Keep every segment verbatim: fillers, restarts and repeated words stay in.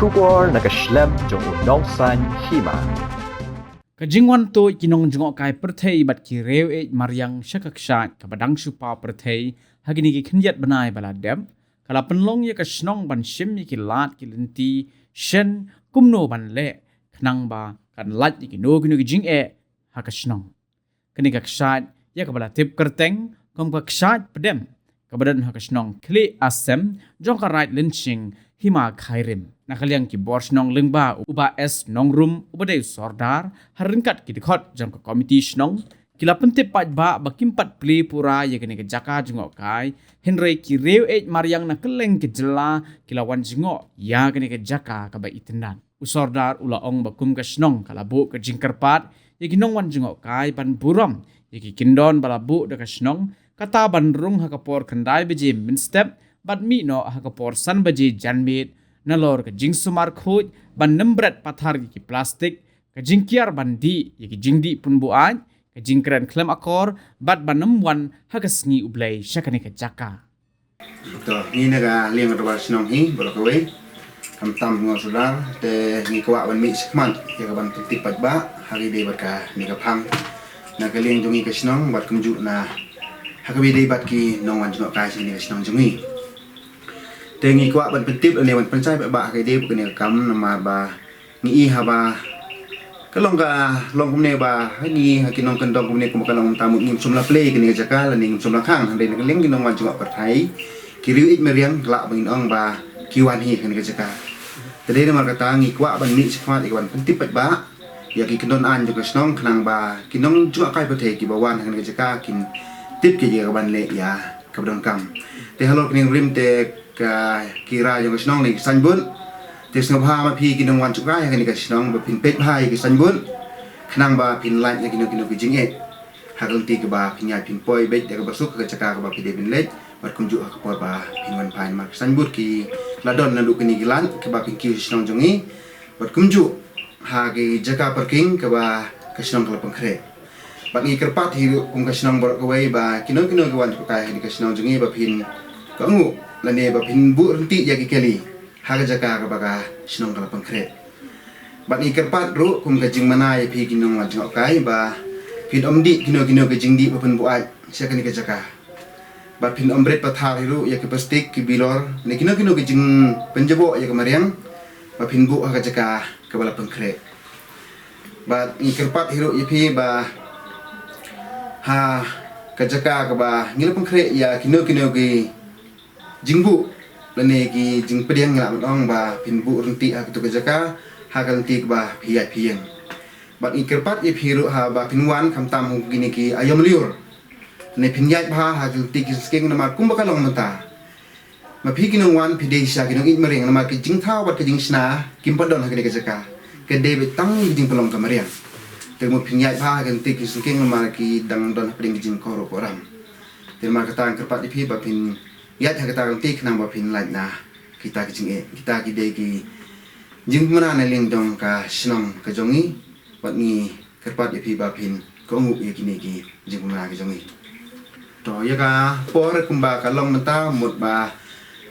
Khubor na ka shlem jong u Nongsaiñ Hima. Ka jingwan tuid ki nongjngohkai pyrthei bad ki riewieid mariang sha ka kshaid kaba dang shu paw pyrthei ha kine ki khyndiat bnai ba la dep, ka la pynlong ïa ka shnong ban shim ïa ki lad ki lynti shen kumno ban leh khnang ba kan lait ïa kino kino ki jingeh ha ka shnong. Kane ka kshaid ïa kaba la tip kyrteng kum ka kshaid pdem, kaba don ha ka shnong Khlieh Asem jong ka Raid Lynshing Hima Khyrim. Na ka liang ki bor shnong lyngba u Bah S Nongrum uba dei u sordar, ha ryngkat ki dkhot jong ka komiti shnong, ki la pyntip paidbah ba kim pat plie pura ïa kane ka jaka jngohkai, hynrei ki riewieid mariang na kylleng ka jylla ki la wan jngoh ïa kane ka jaka kaba itynnad. U sordar u la ong ba kum ka shnong ka la buh ka jingkyrpad ïa ki nongwan jngohkai ban burom ïa ki kyndon ba la buh da ka shnong, kata ban rung ha ka por khyndai baje mynstep bad mih noh ha ka por san baje janmiet, nalor ka jingsumar khuid ban nym bret pathar ïa ki plastik, ka jingkiar ban dih ïa ki jingdih pynbuaid, ka jingkren khlem akor bad ban nym wan ha ka sngi U Blei sha kane ka jaka. To, ngi na ka liang ka dorbar shnong hi baroh kawei, khamtam nga u sordar, te ngi kwah ban mih shakhmat ïa ka ban pyntip paidbah ha kaba ïadei bad kane ka phang na ka liang jong ngi ka shnong bad kumjuh na ha kaba ïadei bad ki nongwan jngohkai sha kane ka shnong jong ngi. Te ngi kwah ban pyntip lane ban pynshai paidbah ha kaba ïadei bad kane ka kam, namar ba ngi i haba ka long ka long kumne ba ha ngi ha ki nongkyndong kumne kumba ka long mynta mut ngim shym la plie kane ka jaka lane ngim shym la khang, hynrei na ka liang ki nongwan jngoh pyrthei, ki riewieid mariang, ka lah ba ngin ong ba ki wan hi kane ka jaka. Te dei namar kata ngi kwah ban mih shakhmat ïa ka ban pyntip paidbah ïa ki kyndon aiñ jong ka shnong khnang ba ki nongjngohkai pyrthei kiba wan ha kane ka jaka kin tip ki ïa ka ban leh ïa kaba donkam. Te halor kane ka rim te ka, ki rai jong ka shnong ne ki signboard. Te sngewbha ma phi ki nongwan jngohkai ha kane ka shnong ba phin peit bha ïa ki signboard khnang ba phin lait na kino kino ki jingeh ha ka lynti kaba phin ïaid phin poi beit da kaba suk ha ka jaka kaba phi dei ban leit bad kumjuh ha ka por ba phin wan phai, namar ki signboard ki la don naduh kine ki lad kiba phin kiew sha shnong jong ngi bad kumjuh ha ki jaka parking kaba ka shnong ka la pynkhreh. Bad ngi kyrpad hi ruh kum ka shnong baroh kawei ba kino kino ki wan jngohkai ha kane ka shnong jong ngi ba phin kohnguh lane ba phin buh ryntih ïa ki kali ha ka jaka kaba ka shnong ka la pynkhreh. Bad ngi kyrpad ruh kum ka jingmana ïa phi ki nongwan jngohkai ba phin ym dih kino kino ki jingdih ba pynbuaid sha kane ka jaka. Bad phin ym bret pathar hi ruh ïa ki plastik, ki bilor ne kino kino ki jingpynjaboh ïa ka mariang ba phin buh ha ka jaka kaba la pynkhreh. Bad ngi kyrpad hi ruh ïa phi ba ha ka jaka kaba ngi la pynkhreh ïa kino kino ki jingbuh lane ki jingpdiang, ngi lah ban ong ba phin buh ryntih ha katu ka jaka ha ka lynti kaba phi ïaid phi ïeng. Bad ngi kyrpad ïa phi ruh haba phin wan khamtam ha kine ki aïom lyiur ne phin ïaid bha ha ka lynti ki jingshngkeng, namar kumba ka long mynta ma phi ki nongwan phi dei shisha ki nongieid mariang, namar ki jingthaw bad ki jingshna kim pat don ha kane ka jaka, ka dei beit tang ki jingpynlong ka mariang. Te mut phin ïaid bha ha ka lynti ki jingshngkeng namar ki dang don hapdeng ki jingkohruh kohram. Te namar kata ngi kyrpad ïa phi ba phin ïaid ha kata ka lynti khnang ba phin lait na kita ki jingeh. Kita ki dei ki jingpynmynna na liang jong ka shnong ka jong ngi, bad ngi kyrpad ïa phi ba phin kohnguh ïa kine ki jingpynmynna ki jong ngi. To, ïa ka por kumba ka long mynta mut ba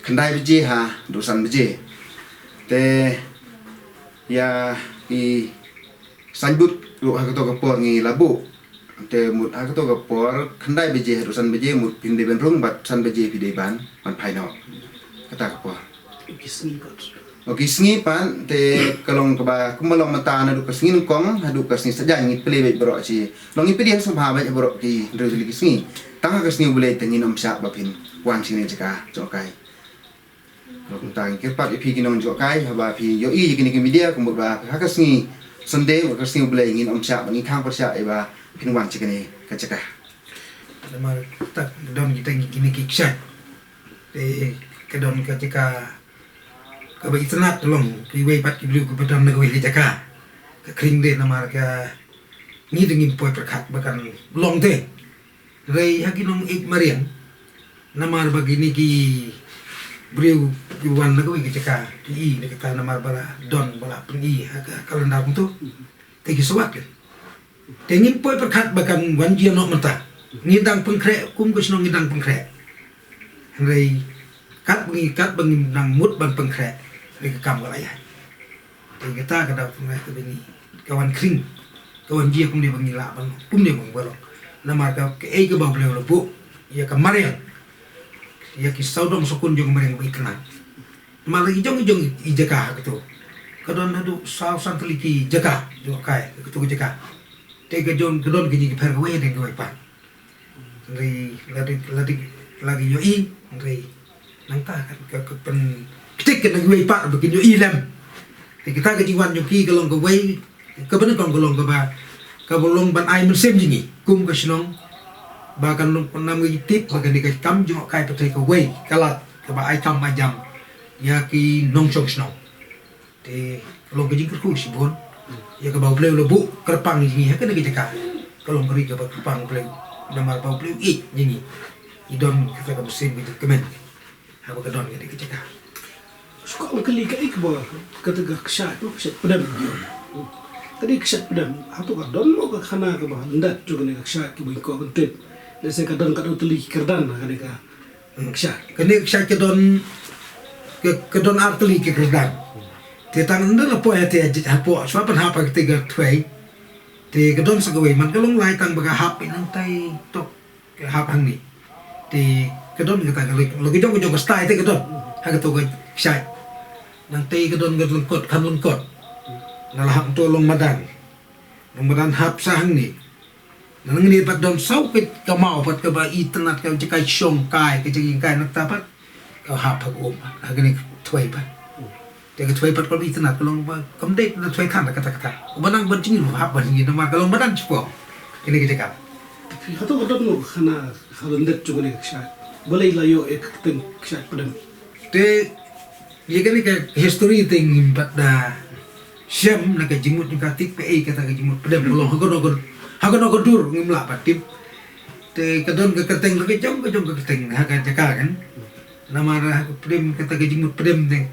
khyndai baje haduh san baje. Te ïa ki signboard ruh ha kato ka por ngi la buh. Te mut ha kato ka por khyndai baje haduh san baje mut phin dei ban rung bad san baje phi dei ban wan phai noh. Kata ka por. Ki sngi pat. O, ki sngi pat te ka long kaba kumba long mynta naduh ka sngi nyngkong haduh ka sngi saitjaiñ ngi plie beit baroh shi. Long ngi pdiang sngewbha beit baroh ki hynriew tylli ki sngi. Tang ha ka sngi U Blei te ngin ym shah ba phin wan sha kane ka jaka jngohkai. Kumta ngi kyrpad ïa phi ki nongjngohkai haba phi ïohi ïa kine ki media, kumta ba ha ka sngi Sunday, ka sngi U Blei, ngin ym shah ba ngin khang pyrshah ïa ba phin wan sha kane ka jaka. Namar kata ka don kita kine ki kshaid. Te ka don ka jaka kaba itynnad, long kiwei pat ki briew kiba don na kawei ka jaka. Ka khring de namar ka ngi te ngim poi pyrkhat ba kan long te. Hynrei ha ki nongieid mariang, namar ba kine ki briew ki wan na kawei ka jaka, ki i na kata namar ba la don, ba la pyni ha ka kalendar kumto. Te ki shu wad ki. Te ngim poi pyrkhat ba kan wan jia noh mynta. Ngi dang pynkhreh, kum ka shnong ngi dang pynkhreh. Hynrei katba ngi, katba ngi dang mut ban pynkhreh, hynrei ka kam ka la ïaid. Te kata ka daw tynrai kaba ngi, ka wan khring, ka wan jia kumne ba ngi lah ban, kumne ba ngi ba long. Namar ka, kaei kaba U Blei u la buh ïa ka mariang, ïa ki sawdong sawkun jong ka mariang ba i khynnah. Namar la i jong i jong i jaka ha kato, ka don haduh saw san tylli ki jaka jngohkai ha kato ka jaka. Te ka jong ka don ka jingïapher kawei hadien kawei pat. Hynrei la dei, la dei, la ki ïohi, hynrei nangta kan ka, ka pynktik ka na kiwei pat ba kin ïohi lem. Te kata ka jingwan jong ki ka long kawei kaba nyngkong, ka long kaba, kaba long ban ai mynsiem jong ngi kum ka shnong, ba kan long, kan ym ngi tip ba kane ka kam jngohkai pyrthei kawei ka lad kaba ai kam ai jam ïa ki nongshong shnong. Te ka long ka jingkyrkhu shibun ïa kaba U Blei u la buh kyrpang ïa ngi ha kane ka jaka. Ka long ka ri kaba kyrpang U Blei, namar ba U Blei u ïeit ïa ngi. I don kata ka mynsiem ka jingkmen haba ka don kane ka jaka. Shu ka ong kali kaei kaba, kata ka kshaid, kshaid pdem. Kata ka kshaid pdem, hato ka don mo ka khana kaba lyndet jong kane ka kshaid kaba ngi kwah ban tip? Lehse ka don katno tylli ki kyrdan ha kane ka kshaid. Kane ka kshaid ka don, ka, ka don ar tylli ki kyrdan. Te tang ynda la poi ha te, hapoh, shuwa pynhap ha kata ka thwei. Te ka don sa kawei, man ka long lai tang ba ka hap nangtai tok, ka hap hangne. Te ka don kata ka, la ka jong ka jong ka style te ka don ha kato ka kshaid. Nangtai ka don ka lyngkot, kham lyngkot. Na la hap to long madan. Long madan hap sa hangne. Nangne pat don saw ka, ka maw pat kaba itynnad, ka jaka shong kai, ka jaka ïing kai, nangta pat ka hap ha ka um, ha kane ka thwei pat. Te ka thwei pat kaba itynnad ka long ba kam dei na thwei than kata kata. Uba nang ban jingim hap ban jingim namar ka long madan shipor. Kane ka jaka. Hato ka don mo ka khana ha lyndet jong kane ka kshaid? Balei la ïoh ïa ka kyrteng kshaid pdem? Te ïa kane ka history te ngim pat da shem na ka jingmut jong ka, tip kaei kata ka jingmut pdem, ka long ha kano ka, ha kano ka dur ngim lah pat tip. Te ka don ka kyrteng, ka jong, ka jong ka kyrteng ha ka jaka kan. Namar ha ka pdem, kata ka jingmut pdem te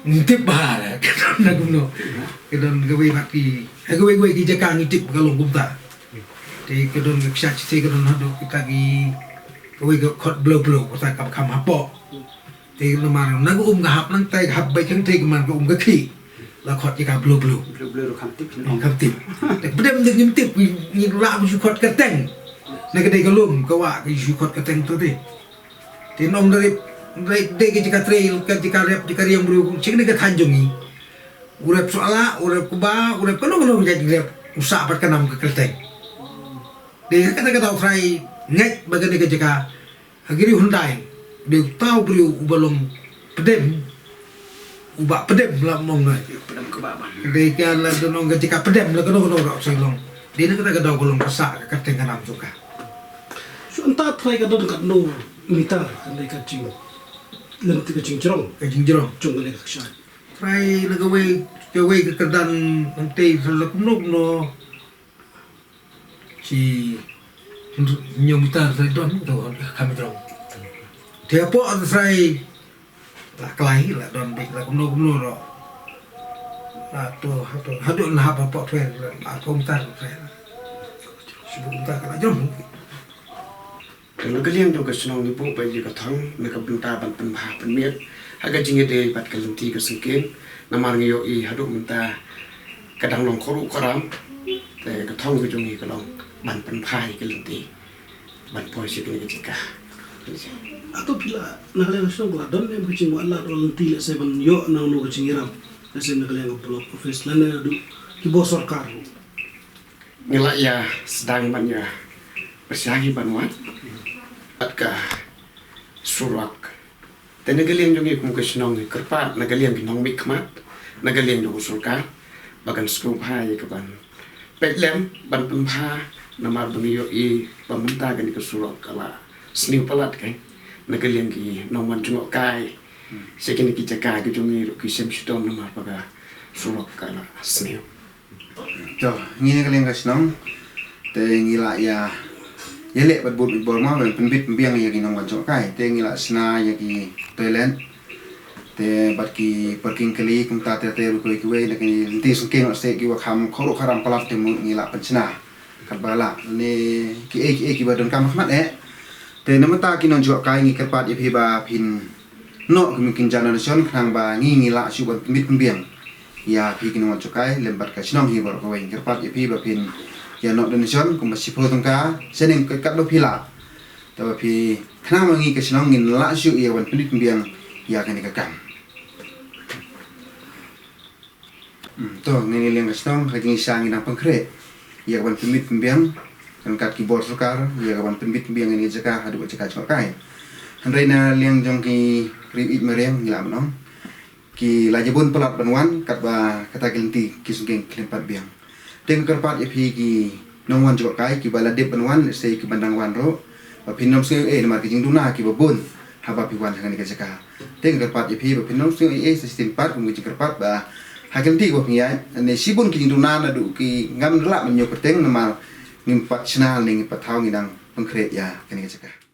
ngim tip bha ka don na kumno. Ka don kawei pat ki, ha kawei kawei ki jaka ngi tip ka long kumta. Te ka don ka kshaid te ka don haduh kita ki, kawei ka khot blew blew, kata ka kham hapoh. Te namar na ka um ka hap nangtai, ka hap beit nangtai, ka man ka um ka khih. La khot ïa ka blew blew. Blew blew ruh kham tip. Ong kham tip. Te pdem te ngim tip, ngi, ngi lah shu khot kyrteng. Na ka dei ka lum ka wah ka shu khot kyrteng to te. Te nong da rep, dei, dei ka jaka trei, ka jaka rep, jaka riang briew, sha kane ka thaiñ jong ngi. U rep shuwa lah, u rep kba, u rep kano kano ka jait rep, u sah pat ka nam ka kyrteng. Dei kata ka daw trai ngeit ba kane ka jaka ha ki riew hyndai, dei uta u briew uba long pdem, u bah pdem la mong ngai. Pdem kaba ban. Dei ka la don ong ka jaka pdem la kano kano ruh sa long. Dei na kata ka daw ka long ka sah ka kyrteng ka nam jong ka. Shu ynta trai ka don katno mitar, kane ka jing, lynti ka jingjrong. Ka jingjrong. Jong kane ka kshaid. Trai na kawei, kawei ka kyrdan nangtei la kumno kumno. Shi hynñiew mitar trai don to kham jrong. Te hapoh trai la klai la don beit la kumno kumno ruh. La to, to haduh na hap hapoh trai la arphew mitar trai. Shiphew mitar ka la jrong. Te na ka liang jong ka shnong ngi buh ba ïa ka thong na ka bynta ban pynbha pynmiat ha ka jingïadei bad ka lynti ka syngkien, namar ngi ïohi haduh mynta ka dang long khuruh khuram. Te ka thong ka jong ngi ka long ban pynbha ïa ka lynti ban poi sha kane ka jaka. Hato phi la, na ka liang ka shnong ka la don ne em ka jingwad lad lynti, lehse ban ïoh na kano ka jingïarap, lehse na ka liang ka block office lane haduh ki bor sorkar? Ngi la ïa sdang ban ïa pyrshang hi ban wad bad ka surok. Te na ka liang jong ngi kum ka shnong ngi kyrpad na ka liang ki nongmihkhmat, na ka liang jong ka sorkar, ba kan sngewbha ïa ka ban peit lem ban pynbha, namar ba ngi ïohi ba mynta kane ka surok ka la sniew palat, ka na ka liang ki nongwan jngohkai sha kine ki jaka ki jong ngi ruh ki shem shitom namar ba ka surok ka la sniew. To, ngi na ka liang ka shnong te ngi la ïa, ïaleh bad bud bad bor ma ban pynbit pynbiang ïa ki nongwan jngohkai. Te ngi la shna ïa ki toilet te bad ki parking kali kumta te, te ruh kiwei kiwei na ki lynti syngkien, lehse kiwa kham khuruh khuram palat te mut ngi la pynshna katba lah ne kiei kiei kiba donkam ha khmat eh. Te namar ta ki nongjngohkai ngi kyrpad ïa phi ba phin noh ki, ki generation khnang ba ngi, ngi lah shuh ban pynbit pynbiang ïa phi ki nongwan jngohkai lem bad ka shnong hi baroh kawei. Kyrpad ïa phi ba phin ïa noh donation kumba shiphew tyngka shaneng, kat ba phi lah. Te ba phi khnang ba ngi ka shnong ngin lah shuh ïa ban pynmih pynbiang ïa kane ka kam. Hmm, to, ngi, ngi liang ka shnong ha ka jingshisha ngi dang pynkhreh ïa ka ban pynmih pynbiang ryngkat ki bor sorkar ïa ka ban pynmih pynbiang ïa kane ka jaka haduh ka jaka jngohkai. Hynrei na liang jong ki riew ïeit mariang ngi lah ban ong ki la jia bun palat ban wan katba kata ki lynti ki sngewkhia khlem pat biang. Te nga kyrpad ïa phi ki nongwan jngohkai kiba la dep ban wan, se kiba dang wan ruh, ba phin nym sngew ei namar ki jingduna kiba bun haba phi wan ha kane ka jaka. Te nga kyrpad ïa phi ba phin nym sngew ei ei, sa shisien pat kum ka jingkyrpad ba ha ki lynti kiba phin ïaid ne shibun ki jingduna naduh ki ngam lah ban ñiew kyrteng namar ngim pat shna ne ngim pat thaw, ngi dang pynkhreh ïa kane ka jaka.